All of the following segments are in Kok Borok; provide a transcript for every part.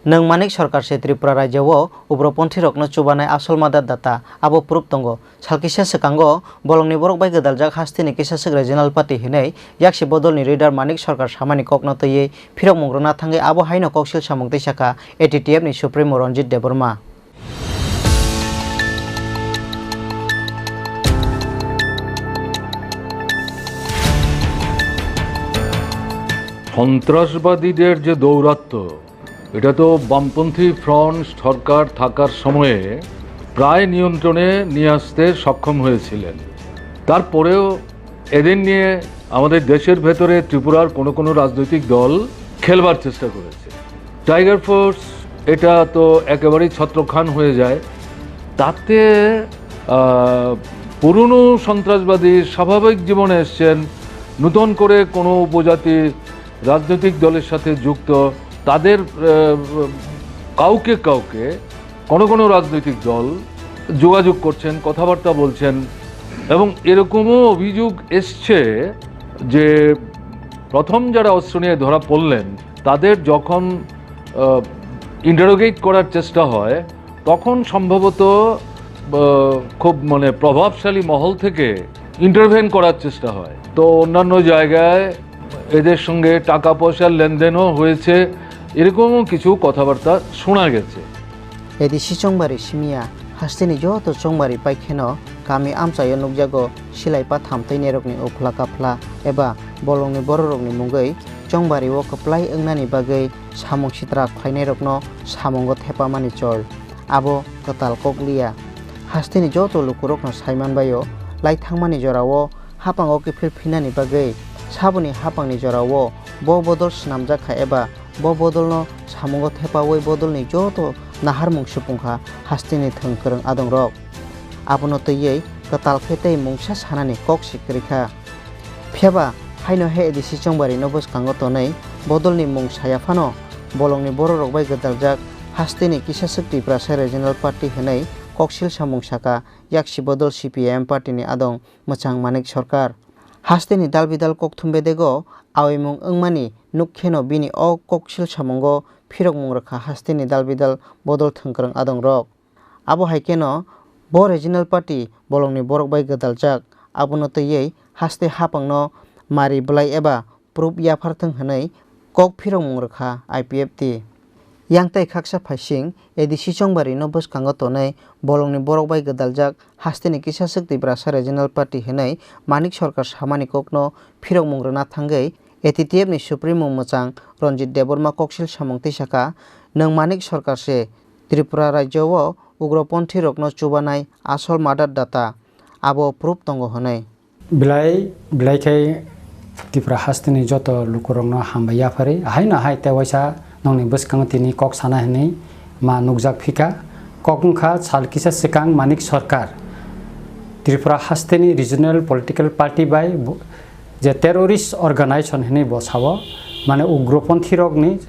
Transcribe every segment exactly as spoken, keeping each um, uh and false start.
Nwng Manik Sarkar se Tripura rajya o ugroponthi rokno chubanai asol madat data, abo proof tongo. Sal kisa swkango bolongni borok bai gwdaljak hasteni kisaswk regional party hinwi yaksi bodolni leader Manik Sarkar samani kokno twiwi phirokmung rwna thangwi abo haino koksil samung twi sakha A T T F ni Supremo Ranjit Debbarma. সন্ত্রাসবাদীদের যে দৌরাত্ম্য, এটা তো বামপন্থী ফ্রন্ট সরকার থাকার সময়ে প্রায় নিয়ন্ত্রণে নিয়ে আসতে সক্ষম হয়েছিলেন। তারপরেও এদের নিয়ে আমাদের দেশের ভেতরে ত্রিপুরার কোনো কোনো রাজনৈতিক দল খেলবার চেষ্টা করেছে। টাইগার ফোর্স, এটা তো একেবারেই ছত্রখান হয়ে যায়। তাতে, আহ, পুরনো সন্ত্রাসবাদী স্বাভাবিক জীবনে এসছেন, নতুন করে কোনো উপজাতি রাজনৈতিক দলের সাথে যুক্ত, তাদের, আহ, কাউকে কাউকে কোনো কোনো রাজনৈতিক দল যোগাযোগ করছেন, কথাবার্তা বলছেন, এবং এরকমও অভিযোগ এসছে যে প্রথম যারা অস্ত্র নিয়ে ধরা পড়লেন, তাদের যখন, আহ, ইন্টারোগেট করার চেষ্টা হয়, তখন সম্ভবত, আহ, খুব, মানে, প্রভাবশালী মহল থেকে ইন্টারভেন করার চেষ্টা হয়। তো অন্যান্য জায়গায় এদের সঙ্গে টাকা পয়সার লেনদেনও হয়েছে, এরকমও কিছু কথাবার্তা শোনা গেছে। A D C chongbari simiya hasteni joto chongbari paikheno kami amchaio nukjago silai patham teinirokni uphla kaphla eba bolongni bororokni mungwi chongbario kwplai wngnani bagwi samung sitra khlainairokno samungo thepamani chol. Abo kwtal kok liya. Hasteni joto lukurokno saimanbaio, lai thangmani jorao hapango kiphil phinani bagwi saboni hapangni jorao bo bodol swnamjak kha eba bo bodolno samungo thepaui bodolni joto naharmung supung kha hasteni thwng kwrwng adongrok. Abono twiwi kwtal khe tei mungsa sanani kok se kwrwi kha. Phiyaba haino he A D C chongbarino bwskango tonwi bodolni mung saya phano bolongni bororok bai gwdaljak hasteni kisaswk Tiprasa Regional Party hwnwi koksil samung saka yaksi bodol C P I M party ni adong mwchang Manik Sarkar. Hasteni dal bidal kokthum bedego awimung wngmani nuk kheno bini o koksil samungo phirokmung rwkha hasteni dal bidal bodol thwngkwrwng adongrok. Abo hai kheno bo regional party bolongni borok bai gwdaljak, abono twiwi haste hapangno mari bwlai eba proof yaphar thwng hwnwi kok phirokmung rwkha I P F T. Yang tei khaksa phaising A D C chongbarino bwskango tonwi bolongni borok bai gwdaljak hasteni kisaswk Tiprasa Regional Party hwnwi Manik Sarkar samani kokno phirokmung rwna thangwi A T T F ni Supremo mwchang Ranjit Debbarma koksil samung twi sakha, nwng Manik Sarkar se Tripura rajyo o ugroponthi rokno chubanai asol madat data, abo proof tongo hwnwi. Belai, belai khe Tripura hasteni joto lukurokno hambai yaphari. Haino hai tei waisa nongni bwskango tini kok sana hwnwi ma nukjak phika. Kok wngkha sal kisa swkang Manik Sarkar Tripura hasteni regional political party bai bo-, je terrorist organization hwnwi bo sao, mane ugroponthi rokni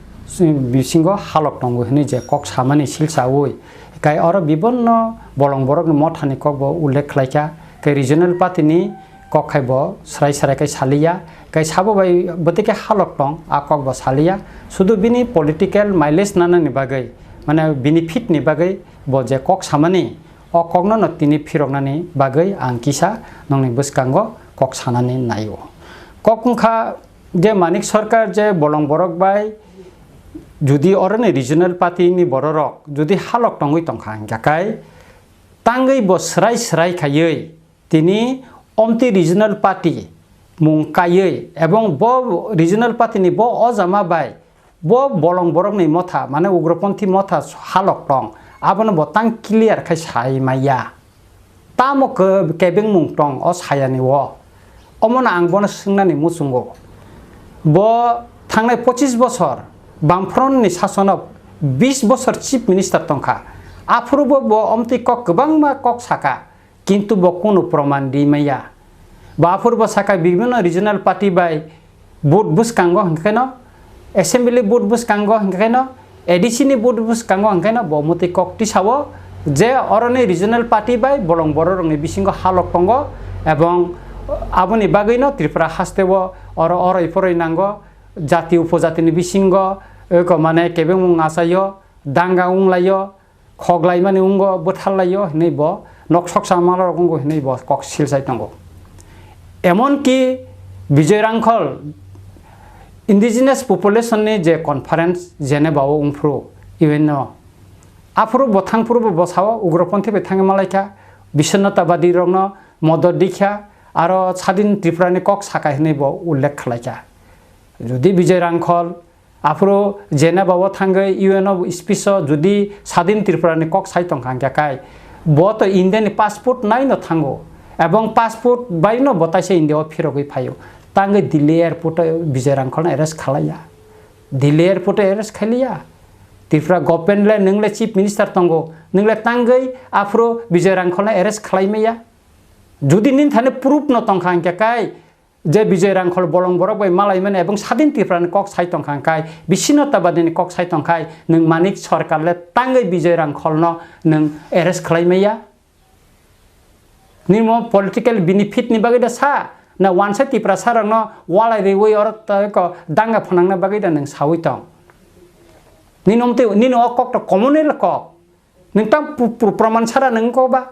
bisingo halok tongo hwnwi je kok samani silsaui, kai oro bibonno bolong borokni mothani kokbo ullekh khlaikha, kai regional party ni kok khai bo srai srai khai saliya, kai sabo bai bwtwi khe halok tong, a kok bo saliya, sudu bini political mileage nanani bagwi, mane bini fit ni bagwi bo je kok samani, o kokno no tini phiroknani bagwi ang kisa nongni bwskango kok sanani naio. Kok wngkha je Manik Sarkar je bolong borok bai judi oroni regional party ni bororok judi halok tongwi tongkha hingkha kai tangwi bo srai srai khaiwi tini omtwi regional party mung kaiwi ebong bo regional party ni bo ojama bai bo bolong borokni motha, mane ugroponthi motha halok tong, abono bo tang clear khai sai maya. Tamo ke-, kebengmung tong o sayani o? Omono ang bono swngnani muchungo. Bo thangnai pochis bosor Bamfront ni sasono bis bosor Chief Minister tongkha. Aphuru bo, bo omtwi kok kwbangma kok saka. Kintu bo kunu proman di maya. Bo aphuru bo saka bibhinno regional party bai vote bwskango hwnkhe no, assembly vote bwskango hwnkhe no, A D C ni vote bwskango hwnkhe no bo mwtwi kok tisao je oroni regional party bai bolong bororokni bisingo halok tongo, ebong aboni bagwino Tripura hasteo oro oroi poroi nango, jati upojatini bisingo, eko mane kebengmung achaio, danga wnglaio, khoklaimani wngo, bwtharlaio hinwi bo nok soksa malrok wngo hinwi bo kok silsai tongo. Emonki Bijoy Rangkhol indigenous population ni je conference Geneva o wngphuru U N o, aphuru bo thangphuru bo, bo sao ugroponthi bai thangwi malaikha, bisonnatabadi rokno modot dikha, aro sadin Tripura ni kok saka hinwi bo ullekh khlaikha. Jodi Bijoy Rangkhol aphuru Geneva o thangwi U N o speech o jodi sadin Tripura ni kok sai tongkha hwnkhe kai, bo to India ni passport nai no thango, ebong passport bai no bo taisa India o phirogwi phaio, tangwi Delhi airport o Bijoy Rangkhol no arrest khalaiya, Delhi airport o arrest khailiya. Tripura government le, nwng le chief minister tongo, nwng le tangwi aphuru Bijoy Rangkhol no arrest khlai maya. Jodi nini thani proof no tongkha hwnkhe kai, je Bijoy Rangkhol bolong borok bai malaimani ebong sadin Tripura ni kok sai tongkha hwnkhe, bisonnatabadi ni kok sai tongkha, nwng Manik Sarkar le tangwi Bijoy Rangkhol no nwng arrest khlai maya. Nini mo political benefit ni bagwi da sa, na wansa Tiprasa rok no walai riwi oro ta ko danga phwnangna bagwi da nwng sawi tong. Nini omtwi, nini o kok to communal kok. Nwng tang pu-, pu-, proman sara nwng ko ba?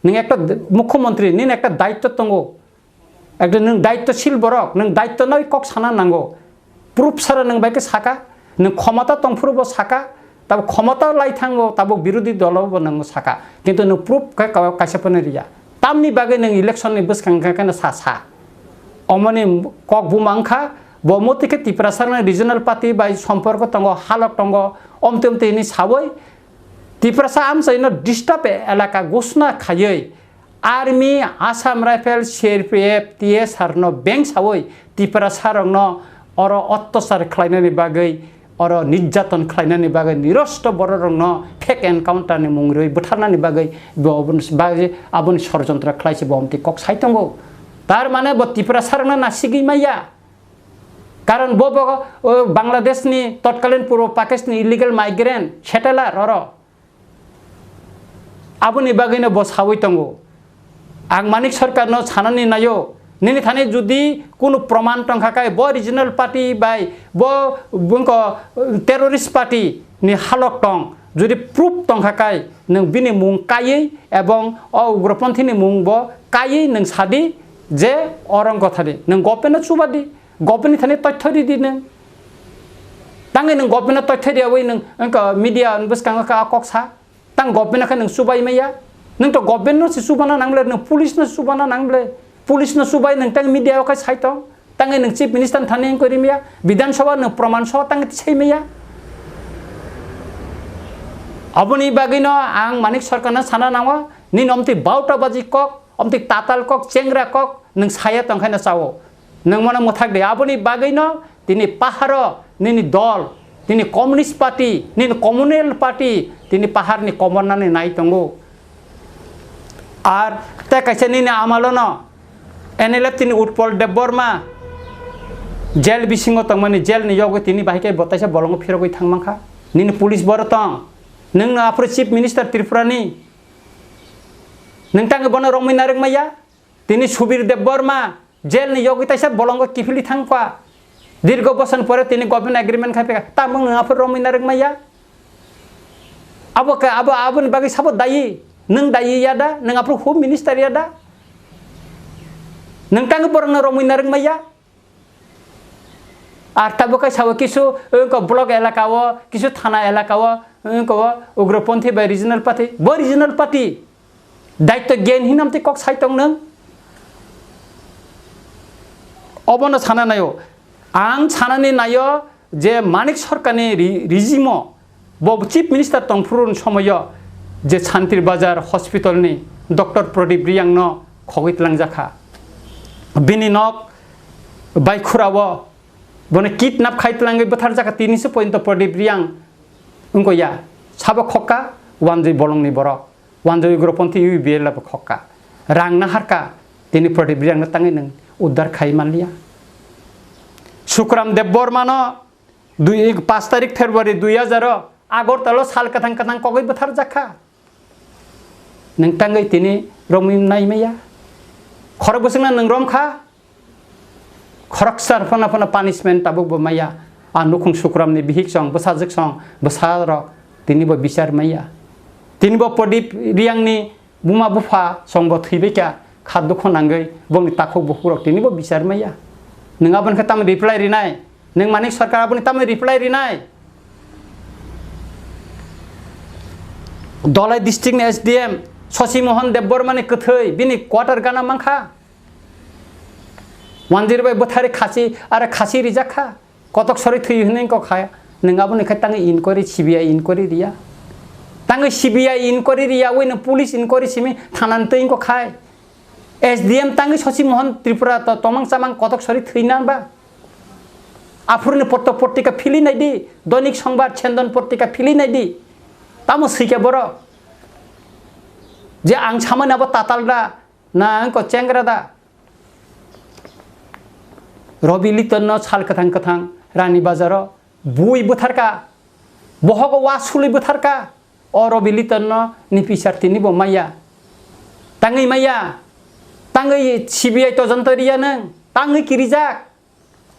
Nwng ekta d-, mukhyamantri, nini ekta daitto tongo. Ekta nwng daittoshil borok, nwng daitto nai kok sana nango. Proof sara nwng bai khe saka, nwng khomota tongphuru bo saka, tabuk khomota lai thango, tabuk birodhi dolo bo nwng saka. Kintu nwng proof khe ka-, kaisa phano riya. Tamni bagwi nwng election ni bwskang khe, khe sa, sa. Omoni kok buma wngkha, bo motwi khe Tiprasa ni regional party bai somporko tongo, halok tongo, omtwi omtwi hwnwi sawi, Tiprasa amchaino disturb elaka ghosna khaiwi Army, Assam Rifle, C R P F, T S R no beng sawi Tiprasa rokno oro ottosar khlainani bagwi, oro nirjaton khlainani bagwi, nirosto bororokno fake encounter ni mung rwi butharnani bagwi bo aboni bagwi aboni sorjontro khlaisi bo omtwi kok sai tongo. Tar mane bo Tiprasa rokno nasigwi maya. Karon bo, bo, o, Bangladesh ni totkalin purbo Pakistan ni illegal migrant settler oro. Aboni bagwino bo sawi tongo. Ang Manik Sarkar no sanani naio, nini thani jodi kunu proman tongkha kai, bo regional party bai, bo, bungko, terrorist party ni halok tong, jodi proof tongkha kai, nwng bini mung kaiwi ebong o ugroponthi ni mung bo kaiwi nwng sadi je orang kotha di, nwng government no chubadi. Government ni thani toithoi ridi nwng. Tangwi nwng government no toithoi riyawi nwng wngkha media ni bwskango kha kok sa. Tang government no khe nwng chubai maya. Nwng to government no se chubana nang ble, nwng police no chubana nang ble. Police no chubai nwng tang media o khe sai tong. Tangwi nwng chief minister ni thani wngkha ri maya. Bidhan Sabha nwng proman so tangwi tisai maya. Aboni bagwi no ang Manik Sarkar no sana nango. Nini omtwi bauta baji kok, omtwi tatal kok, chengra kok, nwng saya tongkhaino chao. Nwng mano mwthak di, aboni bagwino tini paharo nini dol, tini Communist Party, nini Communal Party, tini paharni komornani nai tongo. Ar tei kaisa nini amalono N L F tini Utpal Debbarma jail bisingo tongmani, jailni yogwi tini bahai khe bo taisa bolongo phirogwi thangmankha. Nini police boro tong. Nwngno aphuru Chief Minister Tripurani. Nwng tangwi bono romwi narwk maya? Tini Subir Debbarma jailni yogwi taisa bolongo kiphilwi thangkha. Dirgo boson pore tini government agreement khai phaikha. Tamo nwng aphuru romwi narwk maya? Abo khe, abo, aboni bagwi sabo dayi? Nwng dayi ya da? Nwng aphuru Home Minister ya da? Nwng tangwi borokno romwi narwk maya? Ar tabuk khe sao kisu, wngkha block elaka o, kisu thana elaka o, wngkha o ugroponthi bai regional party. Bo regional party. Daitto gyan hinam tei kok sai tong nwng? Obono sana naio. Ang sanani naio je Manik Sarkarni ri-, regime o bo Chief Minister tongphuru ni somoio je Santir Bazar Hospital ni Doctor Pradip Riyang no khogwi tlangjak kha. Bini nok Baikhura o bono kidnap khai tlangwi bwtharjak kha, tini se pointo Pradip Riyang wngkha ya. Sabo khokka wanjwi bolongni borok. Wanjwi ugroponthi U P L abo khokka. Rang naharka, tini Pradip Riyang no tangwi nwng uddar khai manliya. Sukram Debbarma no dui, paanch tarik February dui hajar o Agartala o sal kwthang kwthang kogwi bwtharjak kha. Nwng tangwi tini romwi nai maya. Khorok bwswkno nwng rom kha. Khoroksa phano phano punishment tabuk bo maya. A nukhung Sukramni bihik song, bwsajwk song, bwsarok Tini bo bichar maya. Tini bo Pradip Riyangni buma bupha songbo thwibaikha, kha dukho nangwi bongni takhuk bukhuk rok tini bo bichar maya. Nwng aboni khe tamo reply rinai? Nwng Manik Sarkar aboni tamo reply rinai? Dholai district ni S D M Shashi Mohan Debbarma ni kwthwi bini quarter gana mankha. Wanjir bai bwthari khasi, are khasi rijak kha. Kotok sori thwi hwnwi kok kha. Nwng aboni khe tangwi inquiry, C B I inquiry riya. Tangwi C B I inquiry riya, ui nwng police inquiry simi thanani twi kok khai. S D M tangwi Shashi Mohan Tripura to tomang chamang kotok sori thwi nan ba? Aphurni potto portika phili naidi, Doinik Songbar, Chendon portika phili naidi. Tamo swikha borok? Je ang samani abo tatal da, na wngkha chengra da? Robi Liton no sal kwthang kwthang Rani Bazar o bui bwtharka, bohogo wa sului bwtharka. O Robi Liton no ni pisar tini bo maya. Tangwi maya. Tangwi C B I tojonto riya nwng. Tangwi kirijak.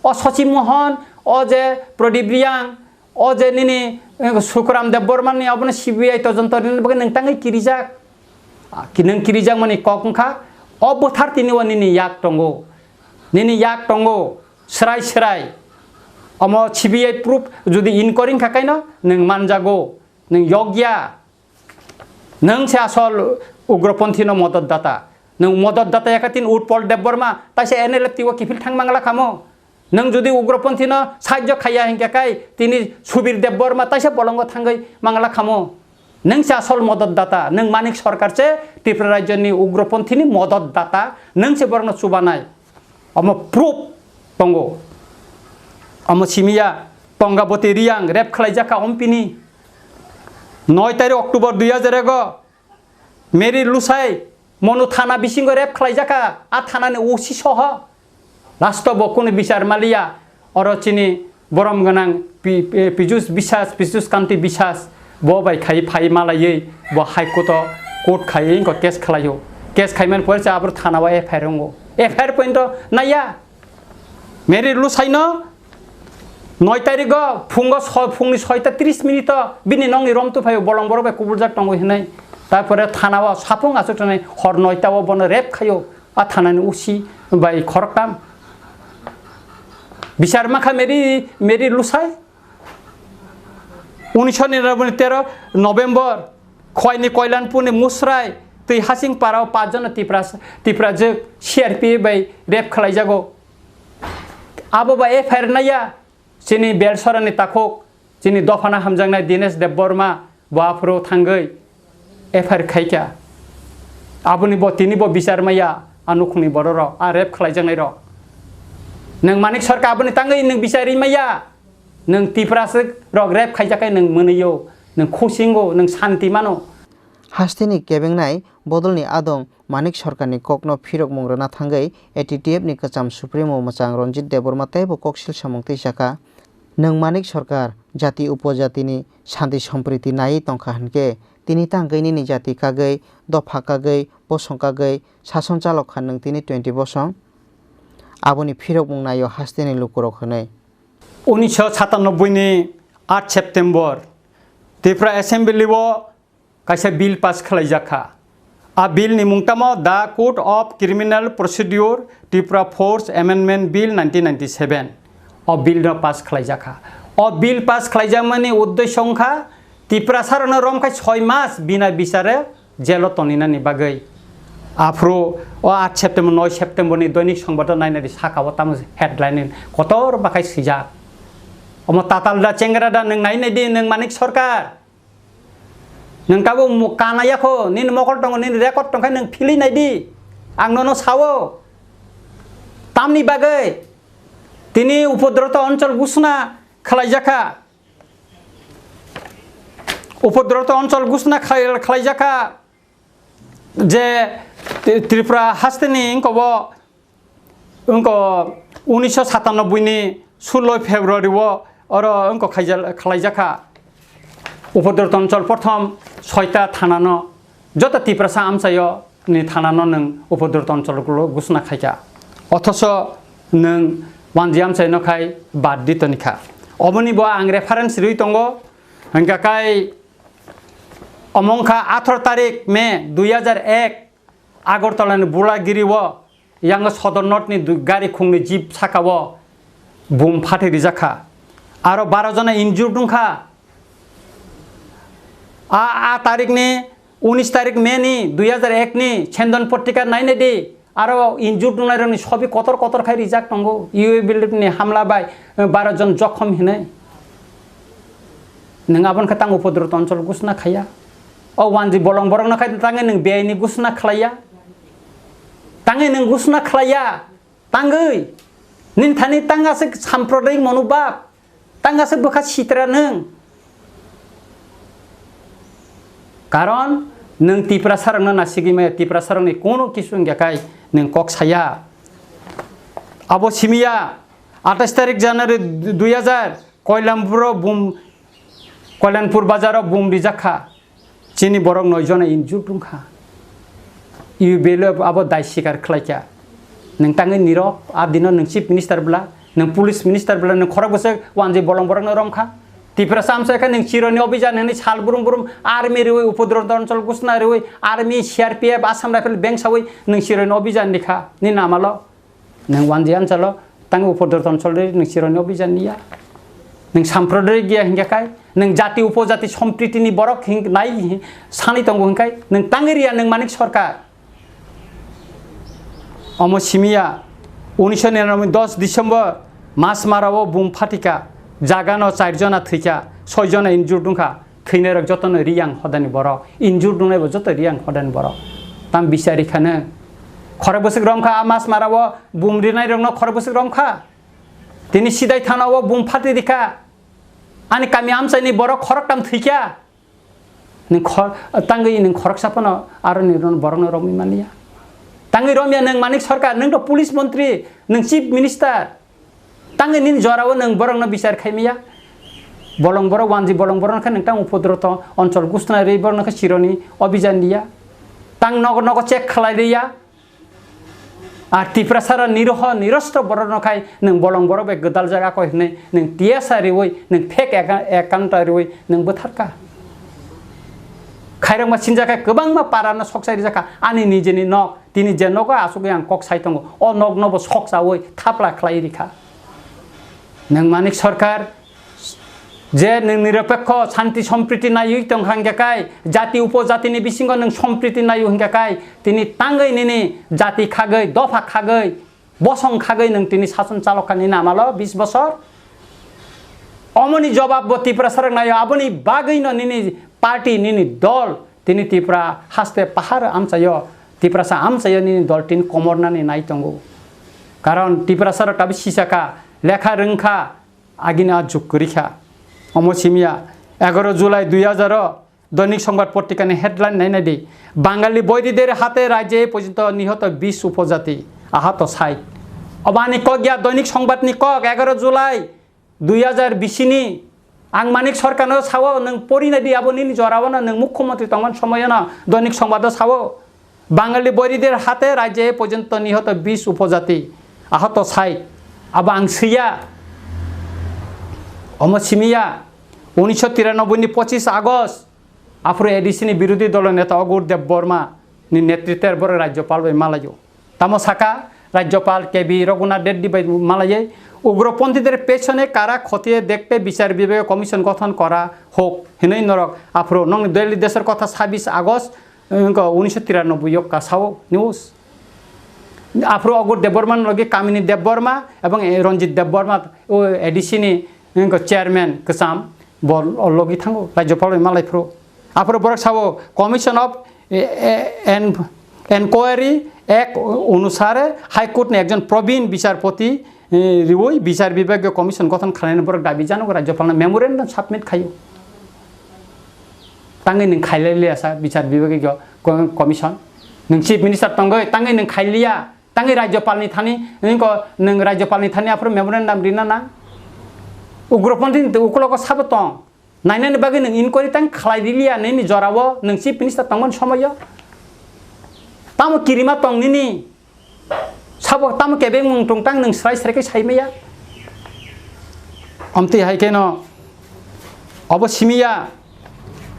O Shashi Mohan, o je Pradip Riyang, o je nini, eh, Sukuram Debbarma ni abono C B I tojonto rini bagwi nwng tangwi kirijak. Ah, ki-, nwng kirijak mani kok wngkha, o bwthar tini o nini yak tongo. Nini yak tongo, srai srai. Omo C B I proof jodi inquiry wngkha kaino nwng manjago, nwng yokya. Nwng se asol ugroponthi no modot data. Nwng modot data yakha tin Utpal Debbarma, taisa N L F T o kiphil thang mangla khamo. Nwng jodi ugroponthi no sahajyo khaiya hinkhe kai tini Subir Debbarma taisa bolongo thangwi mangla khamo. Nwng se asol modot data, nwng Manik Sarkar se Tripura rajyo ni ugroponthi ni modot data, nwng se borok no chubanai. Omo proof tongo. Omo simiya Tongaboti Riyang rape khlaijak kha ompini. Noi tarik October dui hajar ego Mary Lusai Monu thana bisingo rape khlaijak kha, a thanani O C soho. Last o bo kunu bichar maliya, oro chini borom gwnang Pi-, Pi-, Pijus Biswas, Pijus Kanti Biswas, bo bai khai phai malaiwi bo High Court o court khai wngkha case khlaio. Case khaimani pore se abro thana o F I R wngo. F I R point o naiya. Mary Lusaino noi tarigo phungo so-, phungni soita tris minute o bini nokni rom tuphaio bolong borok bai kubuljak tongo hinwi. Tarpore thana o sapung aswk tongnai hor noita o bono rape khaio a thanani O C bai khoroktam. Bichar makha Mary, Mary Lusai. Unisho niranoboi tero November, Khwaini Koilanpurni Musrai twi Hasing Parao pachjono Tipra, Tiprajwk C R P F bai rape khlaijago. Abo ba F I R naiya, chini Belsorani takhuk, chini dophano hamjaknai Dinesh Debbarma, bo aphuru thangwi F I R khaikha. Aboni bo tini bo bichar maya, a nukhungni bororok, a rape khlaijaknairok. Nwng Manik Sarkar aboni tangwi nwng bichar ri maya. Nwng Tipraswk rok rape khaijak khe nwng mwnwio, nwng khusingo, nwng santi mano. Hasteni kebengnai bodolni adong Manik Sarkarni kokno phirokmung rwna thangwi A T T F ni kwcham supremo mwchang Ranjit Debbarma teibo koksil samung twijakha. Nwng Manik Sarkar jati upojatini santi sompriti naiwi tongkha hinkhe tini tangwi nini jati kagwi, dopha kagwi, bosong kagwi sason chalok kha nwng tini twenty bosong? Aboni phirokmung naio hasteni lukurok hwnwi. Unisho satanoboi ni aat September Tripura Assembly o kaisa bill pass khlaijak kha. A bill ni mung tamo The Code of Criminal Procedure Tripura Fourth Amendment Bill nineteen ninety-seven. O bill no pass khlaijak kha. O bill pass khlaijakmani uddesho wngkha Tiprasa rokno romkhai soi mas bina bichare jelo toninani bagwi. Aphuru o aat September, noi September ni Doinik Songbato nainani saka o tamo headline ni kotor bakhai swijak. Omo tatal da chengra da nwng nai nai di, nwng Manik Sarkar. Nwng tabuk mu-, kana yakho, nini mokol tongo, nini record tongkha, nwng philwi nai di. Ang nono sao. Tamni bagwi tini upodroto onchol gusuna khlaijakha. Upodroto onchol gusna khlai-, khlaijakha je Tri-, Tripura hasteni wngkha bo, wngkha unisho satanoboi ni sullo February o oro wngkha khaijal-, khlaijakha. Upodroto onchol prothom soita thanano joto Tiprasa amchaio ni thanano nwng upodroto onchol gulo gusna khaikha. Othoso nwng wanji amchaino khai bad di tonikha. Oboni bo ang reference rwi tongo. Hingkha kai Omo wngkha atharo tarik May dui hajar ek, Agartala ni Bulagiri o yang Sodor North ni du-, gari khungni jeep saka o bum phathai rijak kha. Aro baro jona injured wngkha. A, a tarik ni, unis tarik May ni dui hajar ek ni Sendon Potrika nainai di. Aro injured wngnai rokni sobi kotor kotor khai rijak tongo. U A P ni hamla bai, eh, baro jon jokhom hinwi. Nwng aboni khe tang Upodroto Anchal gusna khaiya. O wanji bolong borokno khai tangwi nwng beaini gusna khlaiya. Tangwi nwng gusna khlaiya. Tangwi. Nini thani tang aswk samprodayik monobhab. Tang aswk bwkha sitra nwng. Karon nwng Tiprasa rokno nasigwi maya, Tiprasa rokni kono kisu wngya khai nwng kok saya. Abo simiya atais tarik January dui hajar Koilampuro bum, Koilanpur bazaro bum rijak kha. Chini borok noi jona injured wngkha. U A P abo dai sikar khlaikha. Nwng tangwi nirok, a dino nwng chief minister bwla, nwng police minister bwla, nwng khorok bwswk wanjwi bolong borokno romkha. Tiprasa amchaikha nwng chironi obijan hwnwi sal brum brum army riwi Upodroto Anchal gusna riwi army C R P F Assam Rifle bengsawi nwng chironi obijan rikha. Ni namalo. Nwng wanjwi anchalo, tang Upodroto Anchal ri nwng chironi obijan niya. Nwng samprodayik giya hingkha khai, nwng jati upojati sompriti ni borok hing-, nai hi-, sanwi tongo hingkhai, nwng tangwi riya nwng Manik Sarkar. Omo simiya, unisho niranoboi dos December, Masmara o bum phatika, jagano char jona thwikha, soi jona injured wngkha. Thwinairok jotono Riyang hodani borok, injured wngnaibo joto Riyang hodani borok. Tam bichari khano. Khorok bwswk romkha, a Masmara o bum rinairokno khorok bwswk romkha. Tini Sidai thana o bum phati rikha. Ani kami amchaini borok khoroktam thwikha. Nwng khor-, tangwi nwng khoroksa phano aroni borokno romwi manya. Tangwi romya nwng Manik Sarkar, nwng to police montri, nwng chief minister. Tangwi nini jorao nwng borokno bichar khaimaya. Bolong borok wanji bolong borokno khe nwng tang Upodroto Anchal gusna ri borokno khe chironi obijan niya. Tang nogo nogo check khlai riya. Ar Tiprasara niroho nirostro borokno khai nwng bolong borok bai gwdal jaga koi hwnwi nwng T S R riwi nwng fake account, account riwi nwng bwtharka. Khairokma sinjakha kwbangma parano soksai rijakha ani nijeni nok. Tini je nogo asugwi ang kok sai tongo, o nokno bo sok chawi thapla khlai rikha. Nwng Manik Sarkar, je nwng niropekho santi sompriti naiwi tong hangya kai, jati upojatini bisingo nwng sompriti naiwi hingya kai, tini tangwi nini jati khagwi, dopha khagwi, bosong khagwi nwng tini sason chalokha nini amalo bis bosor. Omoni jobab bo Tiprasarok naio, aboni bagwino nini party, nini dol, tini Tipra haste pahar amchaio, Tiprasa amchaio nini dol tin komornani nai tongo. Karon Tiprasarok tabi sisakha, lekha rwngkha, agini a juk kwrwikha. Omo simiya, egaroh July dui hajar o Doinik Songbat Potrikani headline nainai di, "Bangali boiride hate rajye porjonto nihoto bis upojati, ahato sait." Obani kok ya Doinik Songbatni kok, egaroh July dui hajar bisini, ang Manik Sarkarno sao, nwng porinai di abo nini jorao no, nwng mukhyamantri tongmani somoyo no Doinik Songbato sao, "Bangali boiride hate rajye porjonto nihoto bis upojati, ahato sait." Abo ang swiya. Omo simiya, unisho tiranoboi ni pochis August, aphuru A D C ni birodhi dolo neta Agur Debbarma ni netritwer borok Rajyapal bai malaio. Tamo saka, Rajyapal K B Raghunath Reddy bai malaiwi, "Ugroponthíদের পেছনে কারা খতিয়ে দেখতে বিচার বিভাগীয় কমিশন গঠন করা হোক" hinwi norok aphuru nokni Delhi Desor Kotha sabis August, wngkha unisho tiranoboi o kasao news. Aphuru Agur Debbarma ni logi Kamini Debbarma ebong, eh, Ranjit Debbarma, o A D C ni, wngkha chairman kwcham, bo logi thango, Rajyapal bai malai phuru. Aphuru borok sao, Commission of, eh, eh, en-, Enquiry Act onusare High Court ni ekjon probin bichar poti, eh, riwi bichar bibhagyo commission gothon khlainani borok dabi janogo Rajyapal no memorandum submit khaio. Tangwi nwng khailai liya sa bichar bibhagyo co-, commission. Nwng chief minister tongwi tangwi nwng khailiya. Tangwi Rajyapal ni thani, nwng ko, nwng Rajyapal ni thani aphuru memorandum rina nang. Ugroponthi ni ukulok o sabo tong. Nainani bagwi nwng inquiry tang khlai riliya nini jorao, nwng chief minister tongmani somoyo. Tamo kirima tong nini? Sabo tamo kebeng mung tong tang nwng srai srai khe saimaya? Amtwi hai kheno obo simiya.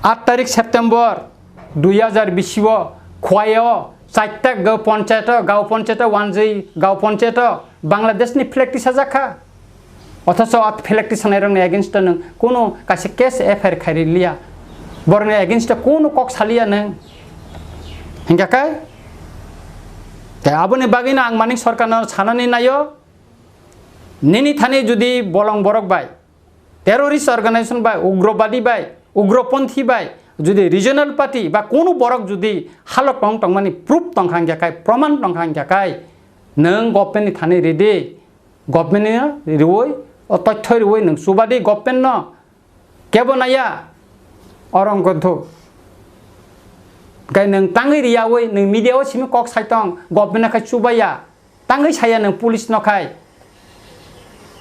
Aat tarik September dui hajar bisi o Khowai o chaita gaon panchayat o, gaon panchayat o wanjwi gaon panchayat o Bangladesh ni flag tisajak kha. Othocho a flag tisanai rokni against o nwng kunu kaisa case F I R khairi liya. Borokni against o kunu kok saliya nwng. Hingkha khe, tei aboni bagwino ang Manik Sarkarno sanani naio, nini thani jodi bolong borok bai, terrorist organization bai, ugrobadi bai, ugroponthi bai, jodi regional party ba kunu borok jodi halok tong tongmani proof tongkha hingkha khe, proman tongkha hingkha khe, nwng government ni thani ridi, government ni riwi, o tothoi riwi nwng chubadi government no. Kebo naiya, oro wngkha thuk. Kai nwng tangwi riyawi, nwng media o simi kok saitong, government no khai chubaiya. Tangwi saya nwng police no khai.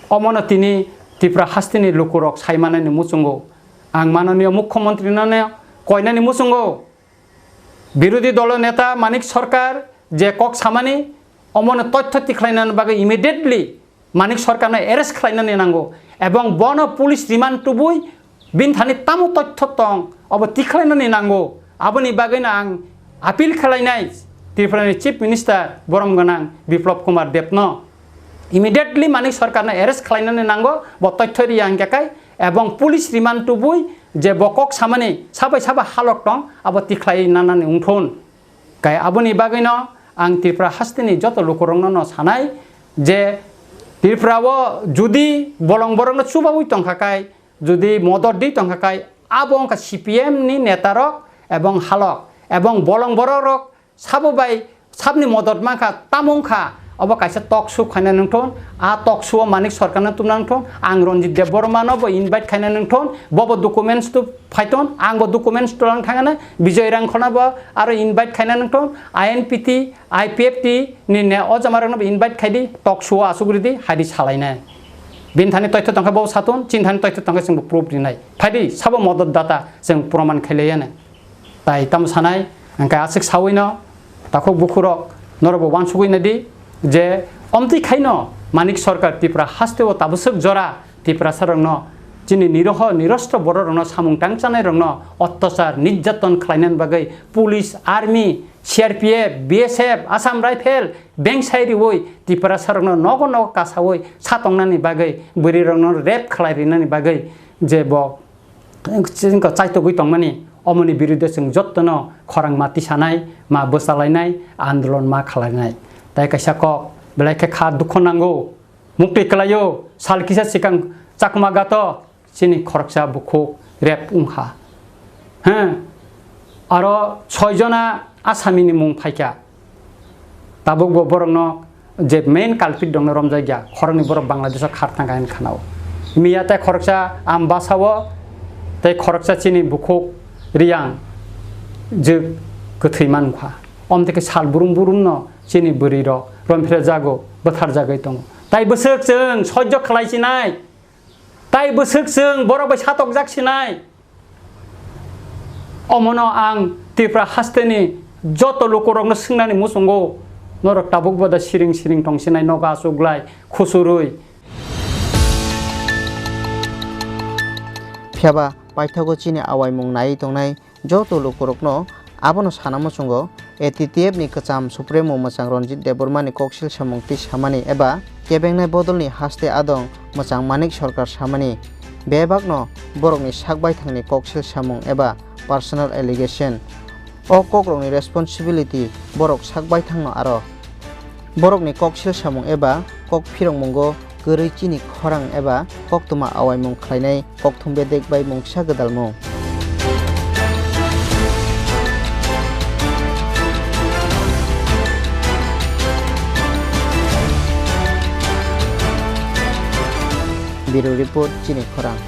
Omono tini Tripura hasteni lukurok saimanani muchungo. Ang mananiya mukhyamantri no koinani muchungo. Birodhi dolo neta Manik Sarkar je kok samani, omono tothyo tikhlainani bagwi immediately Manik Sarkarno arrest khlainani nango, ebong bono police remand tubui bini thani tamo tothyo tong, obo tikhlainani nango. Aboni bagwino ang appeal khlainai Tripurani Chief Minister borom gwnang Biplab Kumar Debno. Immediately Manik Sarkarno arrest khlainani nango, bo tothyo riya hingkha khe, ebong police remand tubui je bo kok samani sabai saba halok tong, abo tikhlai nanani wngthun. Kai aboni bagwino ang Tripura hasteni joto lukurokno no sanai je Tripura o judi bolong borokno chubaui tongkha kai, judi modot di tongkha kai, abo wngkha C P M ni netarok ebong halok ebong bolong borok rok sabo bai sabni modot mankha, tamo wngkha obo kaisa talk show khaina nangthon, a talk show o Manik Sarkarno tumna nangthon, ang Ranjit Debbarma no bo invite khaina nangthon, bobo documents tu phaiton, ang bo documents tulang thangana, Bijoy Rangkhona bo aro invite khaina nangthon, I N P T, I P F T ni ne o jama rokno bo invite khaidi, talk show o asuk ridi, haidi salainai. Bini thani toithyo tongkha bo saton, chini thani toithyo tongkha chwng bo proof rinai. Phaidi sabo modot data chwng proman khailaiya nai. Tai tamo sanai, hingkhe aswk sawino takhuk bukhurok norokbo uansugwi naidi je omtwi khaino Manik Sarkar Tripura hasteo tabwswk jora Tiprasarokno chini niroho nirostro bororokno samung tangchanairokno ottachar nirjaton khlainani bagwi police, army, C R P F, B S F, Assam Rifle bengsai riwi Tiprasarokno nogo nogo kasawi satongnani bagwi bwrwirokno rape khlai rinani bagwi je bo chini kok chaitogwi tongmani, omoni birude chwng jottono khorang ma tisanai, ma bwchalainai, andolon ma khwlainai. Tai kaisa kok, belai khe kha dukho nango, muktwi kwlaio, sal kisa swkang Chakma Ghat o chini khoroksa bukhuk rape wngkha. He, aro soi jona Asami ni mung phaikha. Tabuk bo borokno je main culprit rokno romjakya, khoroknwi borok Bangladesh o khar thangkha hwn khanao. Miya tei khoroksa Ambasa o tei khoroksa chini bukhuk Riyang jwk kwthwi mankha. Omtwi khe sal brum brum no chini bwrwi rok romphre jago, bwthar jagwi tongo. Tai bwswk chwng sojjo khlai sinai, tai bwswk chwng borok bai satokjak sinai. Omono ang Tripura hasteni joto lukurokno swngnani muchungo, norok tabuk boda siring siring tongsinai, nogo achuklai, khusurwi. Phiyaba paithago chini awaimung naiwi tongnai joto lukurokno abono sana muchungo, A T T F ni kwcham Supremo mwchang Ranjit Debbarma ni koksil samung twi samani eba kebengnai bodolni haste adong mwchang Manik Sarkar samani bebakno borokni sak baithangni koksil samung eba personal allegation. O kokrokni responsibility borok sak baithangno aro borokni koksil samung eba kok phirokmungo kwrwi chini khorang eba koktwma awaimung khlainai. Kokthum bedek bai mungsa gwdalmung. Bureau Report, chini khorang.